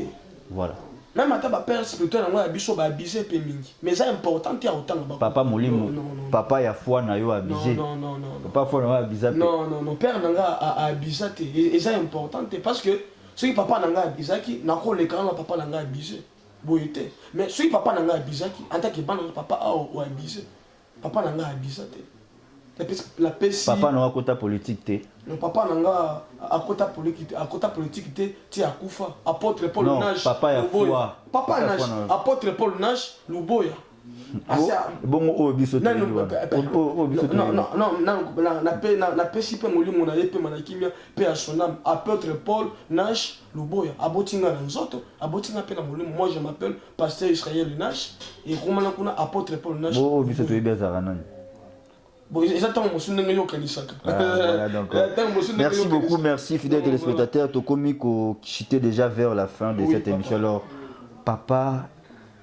Voilà. Même ata bapère spirituel yango ya biso baabuse mpe mingi, mais eza important te ya kotanga Papa molimo. Non, non, non. Papa ya foi na yo Non, abuse. non, non, non, non. Papa foi na yo abisa mpe. Non, non, non, père na nga aabisa te. Eza important te, parce que soki papa na nga abisaki, nakoleka na papa na nga abise boye te. Mais soki papa na nga abisaki, en tant que bana na papa awa oabise, papa na nga abisa te. Napesi Papa na yo akota politique te? Non, papa na nga akota politique, akota politique te ti akufa. Apôtre Paul Non, Nash papa ya Luboya. foi. Papa Papa ya Nash foi na yo. Apôtre Paul Nash Luboya. Bongo oyo biso Nanu- toyebi wana. Oyo biso Non, toyebi. non, non, non, napesi mpe molimo na ye mpe na kimia mpe ya son âme. Apôtre Paul Nash Luboya aboti nga na nzoto, aboti nga mpe na molimo. Moi je m'appelle pasteur Israël Nash, ekomana kuna apôtre Paul Nash. Bo oyo biso toyebi azalaka nani? Bon, eza ntango mosusu ndenge yokanisaka. Ah, voilà, donc, Ntango mosusu ndenge merci beaucoup, yokanisaka. Merci fidèles Donc, téléspectateurs. Tokomi ko chuter déjà vers la fin de Oui, cette papa. émission. Alors, papa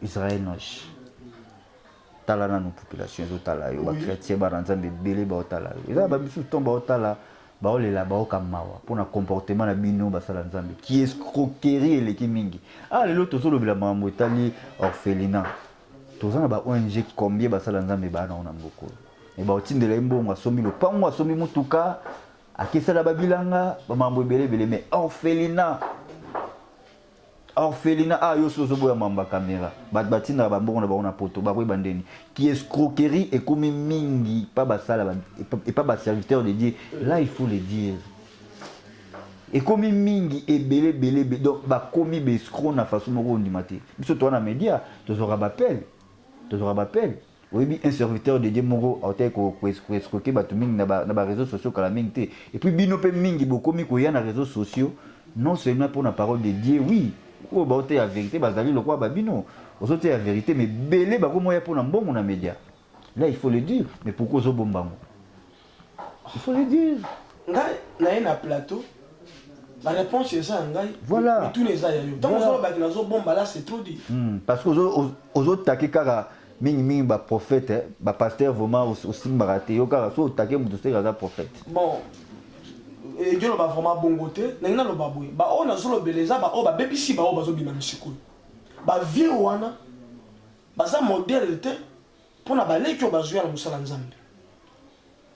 Israël Noche, tala nanu population ezotala yo, bachrétien, bana Nzambe ebele baotala yo. Eza bamisusu ntongo baotala, baolela, baoka mawa mpona comportement na bino basala Nzambe, ki escroquerie eleki mingi. Ah, lelo tozolobela makambo etali orphelinat. Toza na ba ONG combien basala Nzambe baa nango na mboka oyo? Me baotindela ye mbongo, asombi lopango, asombi motuka, akesala babilanga, bamakambo ebele ebele. Mais orphelinat, orphelinat, ah, yo so ozoboya mambo ya caméra. Bato batindaka bambongo na bango na poto, bakoyeba ndeni ki escroquerie ekomi mingi pa basala epa baserviteur de Dieu. Là il faut le dire, ekomi mingi, ebele ebele ebele. Donc bakomi baescroc na façon moko ondima te. Biso toza na média, tozwaka bapele, tozwaka bapele. Oyebi un serviteur de Dieu moko aotaki koescroquer bato mingi na baréseaux sociaux kala mingi te. Et puis bino mpe mingi bokomi koya na réseaux sociaux non seulement mpona parole de Dieu. Oui, oyo baoteya vérité bazali lokola babino ozoteya vérité, mais bele bakomi oya mpona mbongo na média. Là il faut le dire. Mais pourquoi ozobomba yango? Il faut le dire. Ngai naye na plateau, baréponse eza ya ngai. Voilà. Mituna eza ya yo. Ntango ozolobaki nazobomba, là c'est trop dit. Parce que ozotake kaka mingimingi baprophète, bapasteur, vraiment osimbaka te. Yo kaka so otake moto seke aza prophète. Bon, ejoloba vraiment bongo te. Ndenge naloba boye, baoyo nazolobela eza baoyo babebisi, baoyo bazobima misikoyo. Bavieux wana baza modèle te mpona baleki oyo bazwya na mosala Nzambe.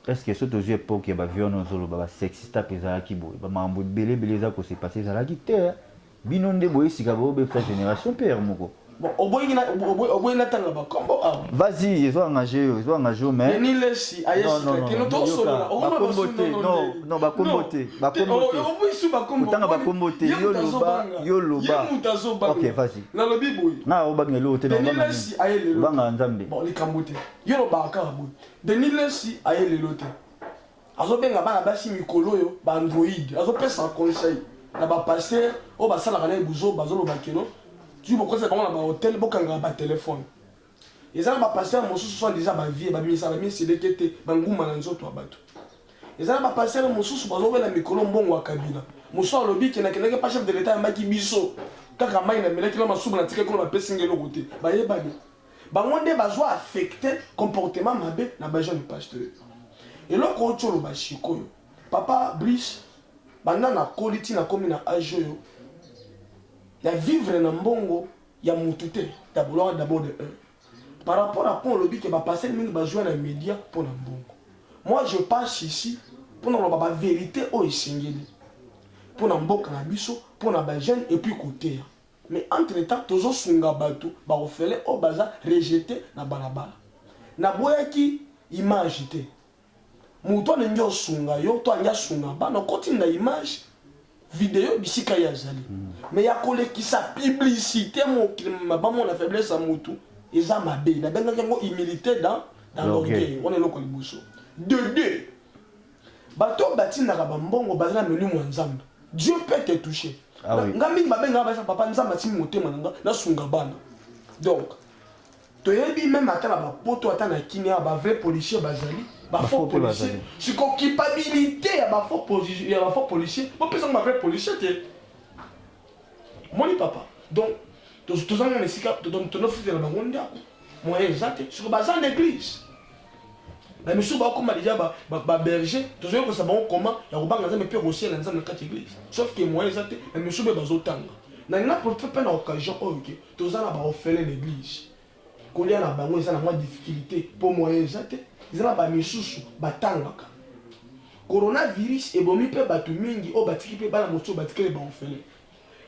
Est ce que so tozwi époque ya bavieux wana ozoloba, basexiste mpe ezalaki boye, bamakambo ebele ebele eza kose passer ezalaki te? Bino nde boye sika boyobebisa génération mpe ere moko. Bon, oboyi na oboyi na tanga ba kombo awa. Vas-y, ezo engager yo, ezo engager yo mais. Denis Lessi aye sika te no to solola. Ba kombo te, non, non ba kombo te, ba kombo te. Oboyi su ba kombo. Otanga ba kombo te, yo loba, yo loba. Ye mutu azobanga. OK, vas-y. Nalobi boye. Na obanga eloko te na Denis Lessi aye lelo. Obanga Nzambe. Bon, likambo te. Yo lobaka kaka boye. Denis Lessi aye lelo te. Azobenga bana basi mikolo oyo ba android, azopesa conseil na ba pasteur oyo basalaka naye buzoba, azoloba keno soki bokotisa bango na ba hotel bokangaka ba telephone. Eza na ba pasteur mosusu soit disant ba vieux babimisaka ba miseleke te ba nguma na nzoto ya bato. Eza na ba pasteur mosusu bazowela mikolo mbongo ya Kabila. Mosusu alobi ke nakendaki pa chef de l'etat ayambaki biso kaka mayi namelaki na masuba natikaki kuna bapesi nga eloko te. Bayebani. Bango nde bazo affecte comportement mabe na ba jeune pasteur. Eloko oti oloba sikoyo papa Brice, banda nakoli ti nakomi na age oyo na vivre na mbongo ya mutu te d'abord d'abord de un par rapport à point olobi ke ba pasteur mingi bazwa na media mpo na mbongo. Moi je passe ici mpo na koloba ba verite oyo esengeli mpo na mboka na biso, mpo na ba jeune et puis koteya. Mais entre temps tozo sunga batu ba orphelins oyo baza rejete na balabala. Naboyaki image te. Mutu alingi osunga yo to alingi asunga bana okotinda image video bisika ye azali. Mais ya kolekisa publicite mokili bamona faiblesse ya mutu eza mabe. Nabengaki yango humilite dans dans l'orgueil. Wana eloko ya liboso. De deux, bato oyo batindaka ba mbongo baza na milimo ya Nzambe. Dieu peut te toucher. Ah oui. Nga mingi babengaka ba papa Nzambe atindi motema na nga nasunga bana. Donc toyebi meme ata na bapoto ata na Kini awa ba vrai policier bazali ba faux policier. Siko culpabilité ya ba faux policier ya ba faux policier bopesa ba vrai policier te. Moni papa. Donc tozanga na esika tonofutela bango ndako moyen eza te siko baza na église ba misusu bakoma deja ba berger tozoki kosa bango koma ya kobanga nzambe mpe kosiela nzambe na kati ya église sauf que moyen eza te ba misusu mpe bazotanga na ngai profite mpe na occasion oyo ke toza na baorphelin na église kolia na bango eza na mwa difficulté mpo moyen eza te eza na bamisusu batangaka coronavirus ebomi mpe bato mingi oyo batiki mpe bana mosusu batikali baorphelin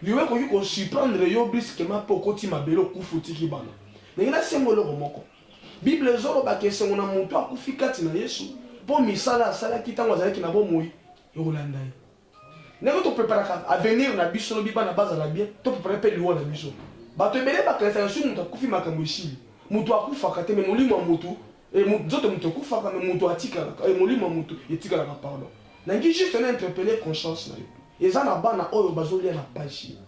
liwa ekoki kosurprendre yo brusquement mpe okoti mabele okufi otiki bana ndenge nasengo eloko moko Bible ezoloba ke esengo na moto akufi kati na Yesu mpo misala asalaki ntango azalaki na bomoi ekolanda ye. Ndenge topreparaka avenir na biso lobi bana bazala bien, toprepare mpe liwa na biso. Bato ebele bakanisaka soki moto akufi makambo esili. Moto akufaka te mais molimo ya moto nzoto ya moto ekufaka mais moto atikalaka molimo ya moto etikalaka pardon. Nalingi juste na interpeller conscience na yo. Eza na bana oyo bazolia na pasi.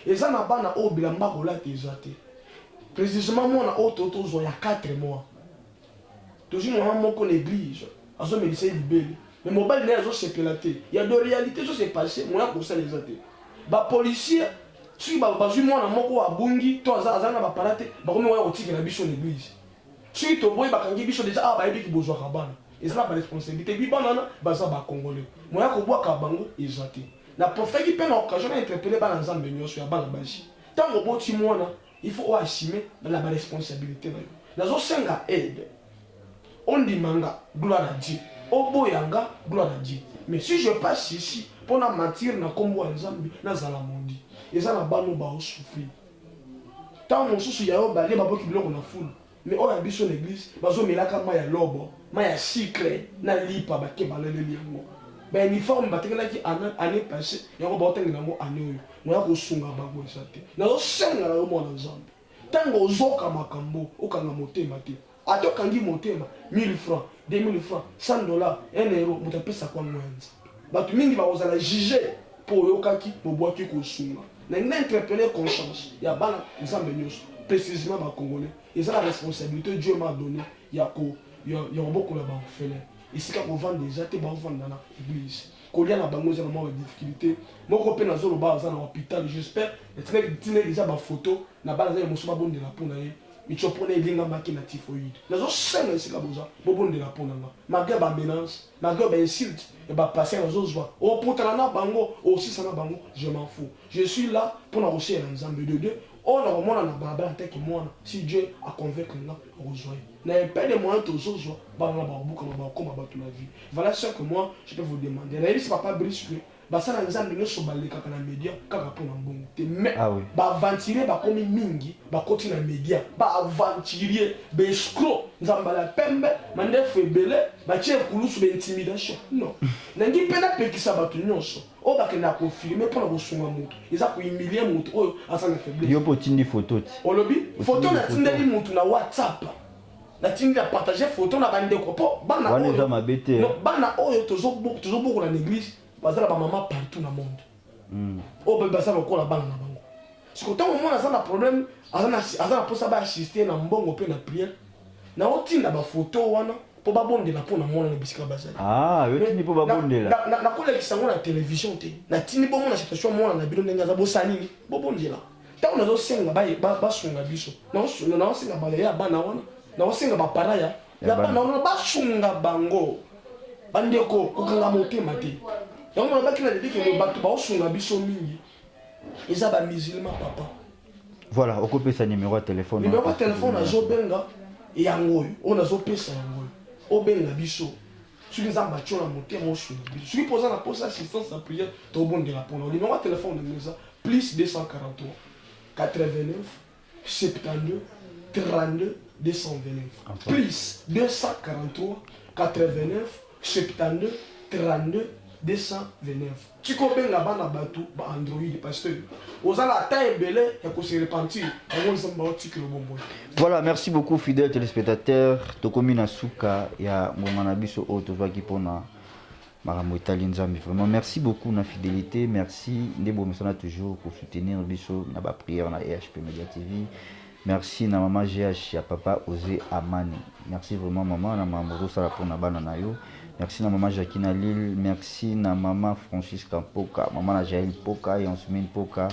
Eza na bana oyo bilamba kolata eza te. Precisement mwana oyo to tozwa ya 4 mois. Tozwi mama moko na eglise azomelisa ye libele. Mais mobali naye azosepela te. Ya de réalité ezo se passer moyen kosala eza te. Ba policiers soki bazwi mwana moko abungi to aza aza na ba parents te bakomi koya kotikela biso na eglise. Soki toboyi bakangi biso dejà awa bayebi ki bozwaka bana. Eza na ba responsabilité bi bana wana baza ba congolais. Moyen kobwaka bango eza te. Na profitaki pe na occasion na interpeller bana Nzambe nionso ya bana basi. Tango oboti mwana, il faut o assumer na ba responsabilites na yo. Nazo senga aide. Ondima nga, gloire à Dieu. Oboya nga, gloire à Dieu. Mais si je passe ici po na mentir na kombo ya Nzambe, nazala maudit. Eza na bana oyo bao souffrir. Tango mosusu ya yo balie baboki biloko na fulu. Mais oyo ya biso na eglise bazo melaka mayi ya lobo, mayi ya sucre na lipa bake balaleli yango. Ba uniforme batekelaki annee passee yango bao tangela yango annee oyo. Moyen ya kosunga bango eza te. Nazo senga na yo mwana Nzambe, tango ozoka makambo okanga motema te. Ata okangi motema 1000 francs, 2000 francs, 100 dollars, 1 euro moto apesaka yango ya Nzambe. Bato mingi bakozala juge mpo oyokaki bobwaki kosunga. Nalingi na interpeller conscience ya bana Nzambe nyoso, precisement ba congolais. Eza la responsabilité Dieu m'a donne ya ko ya kobokola ba orphelins. Esika kovanda eza te, baovanda na eglise. Kolia na bango eza na mwa ba difficulté. Moko mpe nazoloba aza na hôpital, j'espère natindaki dejà ba photo na bana Nzambe mosusu babondela mpo na ye. Michopo na elingamaki na typhoïde. Nazosenga esika boza, bobondela mpo na nga. Malgré ba menaces, malgré ba insultes ya ba pasteurs nazozwa, oputana na bango, osisa na bango, je m'en fous. Je suis là mpo na kosalela Nzambe. De deux, oyo nakomona na balabala en tant que mwana, si Dieu a convaincre nga, akozwa ye. Na un peu de moyens tozozwa, bana wana bakobukama, bakokoma bato na vie. Voilà ce que moi, je peux vous demander. Nayebisi papa Brice que. Basala Nzambe nionso balekaka na media kaka pona mbongo te mais ah oui. Ba aventurier bakomi mingi bakoti na media ba aventurier ba escroc nzambala ya pembe mandefu ebele batie ekulusu ba intimidation non nangi mpe napekisa bato nionso oyo bakendaka ko filmer pona kosunga moto eza ko humilier moto oyo aza na faiblesse. Yo mpe otindi photo ti? Olobi photo natindeli moto na WhatsApp. Natindi na partager photo na bandeko po bana Wana eza mabe te. Non, bana oyo tozobokola na église baza na ba mama partout na monde. Oyo pe baza lokola bana na bango. Siko ntango omona aza na problème, aza na aza na posa ba assister na mbongo pe na prière, naotinda ba photo wana po babondela po na mwana na bisika bazali. Ah, yo tindi po babondela. Nakolakisa yango na télévision te. Natindi bomona situation mwana na bino ndenge aza, bosala nini? Bobondela. Tango nazo senga ba basunga biso, nazo senga ba yaya ya bana wana, nazo senga ba parents ya ya bana wana basunga bango. Ba ndeko kokanga motema te. Yango nalobaki na debut que bato baosunga biso mingi eza ba musulmans papa. Voilà, okopesa numéro ya téléphone. Numéro ya téléphone nazobenga yango oyo, oyo nazopesa yango oyo. Obenga biso. Soki Nzambe atio na motema osunga biso. Soki mpo oza na posa assistance na prière, tobondela mpona. Numéro ya téléphone na nga eza plus 243 89 72 32 229. Plus 243 89 72 32 229. Tika obenga bana batu ba android pasteur oza na temps ebele ya ko se repentir yango nzambe aotikela bomoi. Voilà, merci beaucoup fidèle téléspectateur. Tokomi na suka ya ngonga na biso oyo tozwaki mpona makambo etali Nzambe. Vraiment merci beaucoup na fidélité, merci nde bomesana toujours ko soutenir biso na ba prière na EHP Media TV. Merci na maman GH ya papa Ose Amani. Merci vraiment maman na makambo ozosala mpona bana na yo. Merci na maman Jackie na Lille, merci na maman Francisca Mpoka, maman na Jaël Mpoka, Yansmine Mpoka.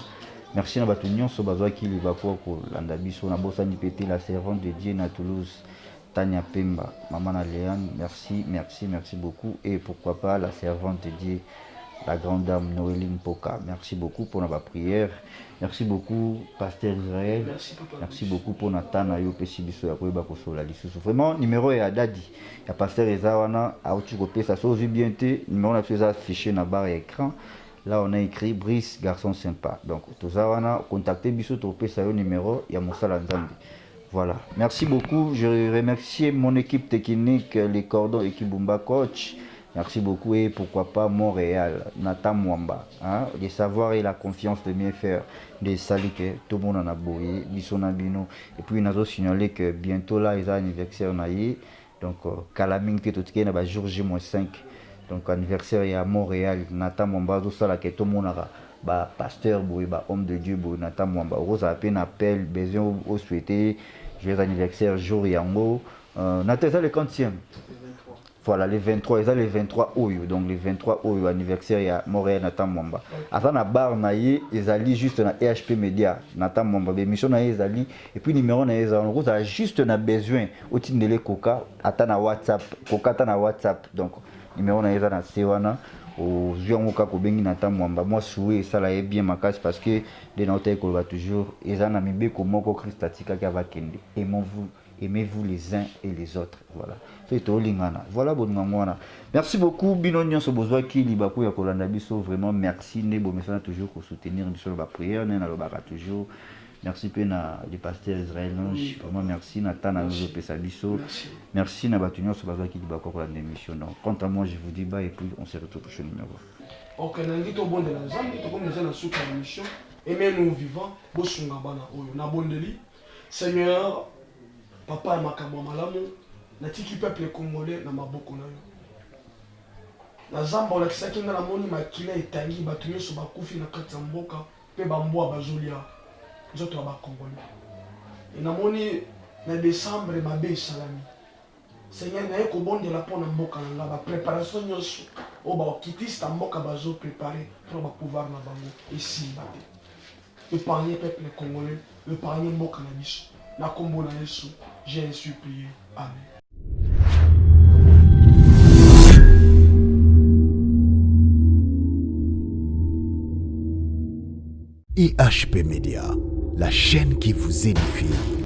Merci na bato nyonso bazwaki libaku ya kolanda biso. Nabosani mpe te la servante de Dieu na Toulouse, Tania Pemba, maman na Léane. Merci, merci, merci beaucoup. Et pourquoi pas la servante de Dieu, la grande dame Noéline Mpoka. Merci beaucoup pour la prière. Merci beaucoup pasteur Israël. Merci, papa. Merci beaucoup pour na temps na yo pesi biso ya koyeba kosola lisusu. Vraiment numéro ya Daddy ya pasteur eza wana auti kopesa so ozwi bien te numéro na biso eza affiché na barre ya écran. Là on a écrit Brice garçon sympa. Donc toza wana contacter biso topesa yo numéro ya mosala Nzambe. Voilà. Merci beaucoup. Je remercie mon équipe technique, les cordons et Kibumba coach. Merci beaucoup et pourquoi pas Montréal, Nathan Mwamba, hein, le savoir et la confiance de mieux faire, de salike, tout le monde en a boyé, biso na bino. Et puis nazo signaler que bientôt là, ils ont anniversaire na ye. Donc kala mingi te totikali na ba jour J-5. Donc anniversaire ya Montréal, Nathan Mwamba azo sala que tout le monde ba pasteur boye, ba homme de Dieu boye, Nathan Mwamba. Okozala pe na appel, besoin au souhaiter joyeux anniversaire jour yango. Nathan eza le 40e. Voilà, le 23, eza le 23 oyo, donc le 23 oyo anniversaire ya Montréal Nathan Mwamba. Aza na bar na ye ezali juste na EHP Media, Nathan Mwamba, ba émission na ye ezali et puis numéro na ye ezali, okozala juste na besoin otindele koka ata na WhatsApp, koka ata na WhatsApp. Donc numéro na ye eza na se wana, ozwi yango kaka obengi Nathan Mwamba, mwa souhait esala ye bien makasi parce que nde na otaki koloba toujours eza na mibeko moko Christ atikaki avakende. Aimons-vous Aimez-vous les uns et les autres. Voilà. Soki tolingana. Voilà bolingo yango wana. Merci beaucoup bino nyonso bozwaki libaku ya kolanda biso vraiment merci nde bomesana toujours ko soutenir biso na ba prière nde nalobaka toujours. Merci pe na le pasteur Israël Nonge. Oui, vraiment merci na temps na yo pesa biso. Merci. Merci na bato nyonso bazwaki libaku ya kolanda émission. Donc quant à moi je vous dis bye et puis on se retrouve prochain numéro. Ok, nalingi tobondela Nzambe, tokomi deja na suka ya émission. Aimez-nous vivants, bosunga bana oyo. Nabondeli Seigneur, papa ya makambo ya malamu, natiki peuple congolais na maboko na yo. Na zamba olakisaki nga namoni makila etangi bato nyonso bakufi na kati ya mboka mpe bambwa bazolia nzoto ya ba congolais. E namoni na decembre mabe esalami. Seigneur, naye kobondela mpo na mboka na nga, ba preparation nyonso oyo ba okitiste ya mboka bazo prepare mpo na ba pouvoir na bango esimba te. Epargne peuple congolais, epargne mboka na biso. Na kombo na Yesu, j'ai ainsi prié. Amen. IHP Media, la chaîne qui vous édifie.